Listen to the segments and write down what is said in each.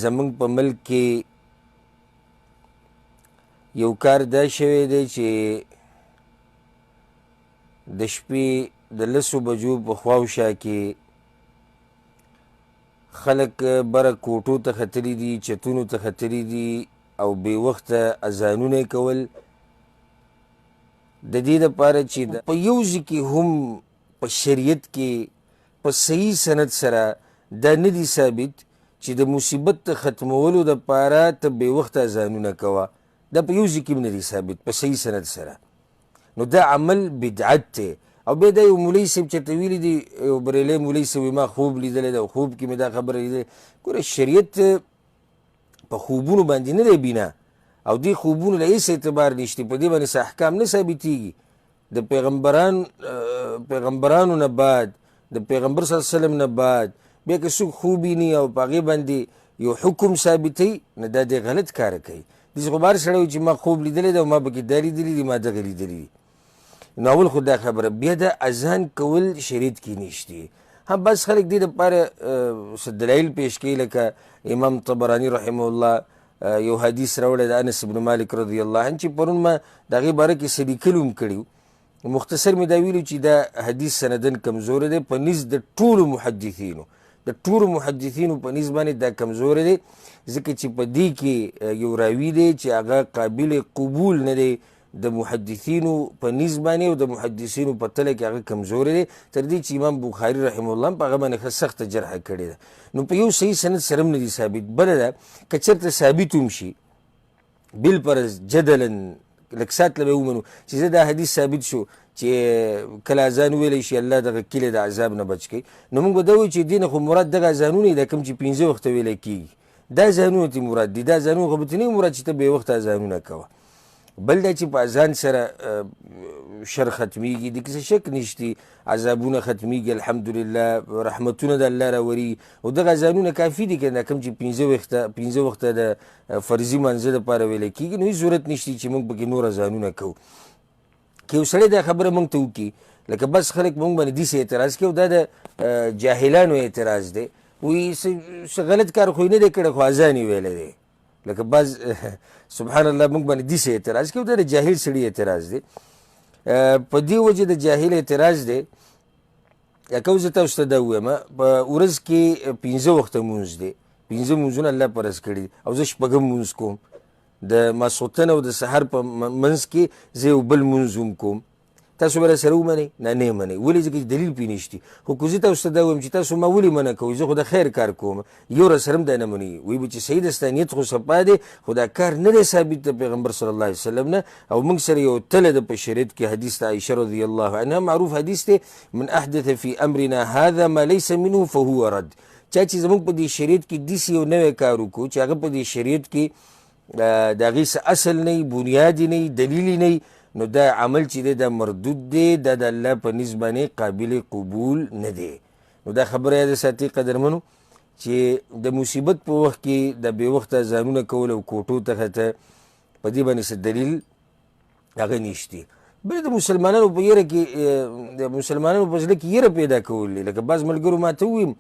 زمونږ په ملک کې یو کار دا شوی دی چې د شپې د 10 بجو په خواوشا کې خلک بره کوټو ته ختلي دي، چتونو ته ختلي دي او بې وخته اذانونه یې کول، د دې دپاره چې په یو ځای کې هم په شریعت کې په صحیح سند سره دا نه دي ثابت چې د مصیبت د ختمولو دپاره ته بې وخته اذانونه کوه. دا په یو ځای کې هم نه دي ثابت په صحیح سند سره. نو دا عمل بدعت دی. او بیا دا یو مولوي صاحب چېرته ویلي دي، یو بریلی مولوي صاحب وایي ما خوب لیدلی دی او خوب کې مې دا خبره لیدلې. ګوره شریعت په خوبونو باندې نه دی بنا، او دې خوبونو له هېڅ اعتبار نشته، په دې باندې څه احکام نه ثابتېږي. د پیغمبرانو نه بعد، د پیغمبر صلی الله علیه وسلم نه بعد بیا که څوک خوب ویني او په هغې باندې یو حکم ثابتوي، نو دا دی غلط کار کوي. داسې خو به هر سړی وایي چې ما خوب لیدلی دی او ما پکې دا لیدلي دي، ما دغه لیدلي دي. نو اول خو دا خبره. بیا دا اذان کول شریعت کې نشته. هم بعض خلک دې دپاره څه دلایل پیش کوي، لکه امام طبراني رحمه الله یو حدیث راوړی د انس بن مالک رضی الله عنه، چې پرون ما د هغې باره کې څه لیکل هم کړي وو. مختصر مې دا ویلو چې دا حدیث سنداً کمزوری دی په نزد د ټولو محدثینو، د ټولو محدثینو په نزد باندې دا کمزوری دی، ځکه چې په دې کې یو راوي دی چې هغه قابل قبول نه دی د محدثینو په نزد باندې، او د محدثینو په تله کې هغه کمزوری دی، تر دې چې امام بخاري رحمه الله هم په هغه باندې ښه سخته جرحه کړې ده. نو په یو صحیح سند سره هم نه دی ثابت. بله ده که چېرته ثابت هم شي بالفرض جدلاً لږ ساعت له به یې ومنو چې زه دا حدیث ثابت شو چې کله اذان وویلی شي الله دغه کلی د عذاب نه بچ کړي، نو موږ به دا وایو چې دې نه خو مراد دغه اذانونه دي، دا کوم چې 5 وخته ویلی کېږي دا اذانونه ترې مراد دي، دا اذانونه خو به ترې نه وي مراد چې ته بې وخته اذانونه کوه. بل دا چې په اذان سره شر ختمېږي، دې کې څه شک نشته، عذابونه ختمېږي الحمدلله، رحمتونه د الله راوري، او دغه اذانونه کافي دي که نه، کوم چې 5 وخته د فرضي مانځه دپاره ویلی کېږي، نو هېڅ ضرورت نشته چې موږ پکې نور اذانونه کوو. که یو سړی دا خبره موږ ته وکړي، لکه بس خلک موږ باندې داسې اعتراض کوي، او دا د جاهلانو اعتراض دی، وایي څه غلط کار خو یې نه دی کړی خو اذان یې ویلی دی. لکه بعض سبحان الله موږ باندې داسې اعتراض کوي، دا د جاهل سړي اعتراض دی. په دې وجه د جاهل اعتراض دی. لکه زه تاسو ته دا ووایم، په ورځ کې 5 وخته مونځ دی، 5 مونځونه الله فرض کړي دي، او زه شپږم مونځ کوم، د ماسخوتن او د سحر په منځ کې زه یو بل مونځ هم کوم. تاسو به راسره ومنئ؟ نه، نه یې منئ. ولې؟ ځکه چې دلیل پرې نشتي. خو که زه تاسو ته دا ووایم چې تاسو ما ولې منع کوئ، زه خو د خیر کار کوم، یو راسره هم دا نه منئ، وایي به چې صحیح ده ستا نیت خو صفا دی، خو دا کار نه دی ثابت د پیغمبر صلی الله علیه وسلم نه. او موږ سره یو تله ده په شریعت کې، حدیث د عایشه رضی الله عنها معروف حدیث دی، من احدث فی امرنا هذا ما لیس منه فهو رد. چا چې زموږ په دې شریعت کې داسې یو نوی کار وکړو چې هغه په دې شریعت کې د هغې څه اصل نه وي، بنیاد یې نه وي، دلیل یې نه وي، نو دا عمل چې دی دا مردود دی، دا د الله په نزد باندې قابل قبول نه دی. نو دا خبره یاده ساتئ قدرمنو چې د مصیبت په وخت کې د بې وخته اذانونه کول او کوټو ته خته په دې باندې څه دلیل هغه نشته. بل د مسلمانانو په یره کې، د مسلمانانو په زړه کې یره پیدا کول دي. لکه بعض ملګرو ما ته وویم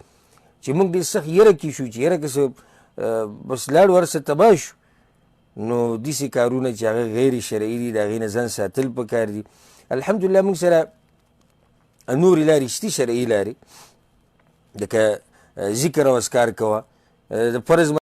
چې موږ ډېر سخت یره کې شو چې یره که څه بس لاړو هر څه تباه شو. نو داسې کارونه چې هغه غیر شرعي دي د هغې نه ځان ساتل پکار دي. الحمدلله موږ سره نورې لارې شته، شرعي لارې، لکه ذکر او اذکار کوه، د فرض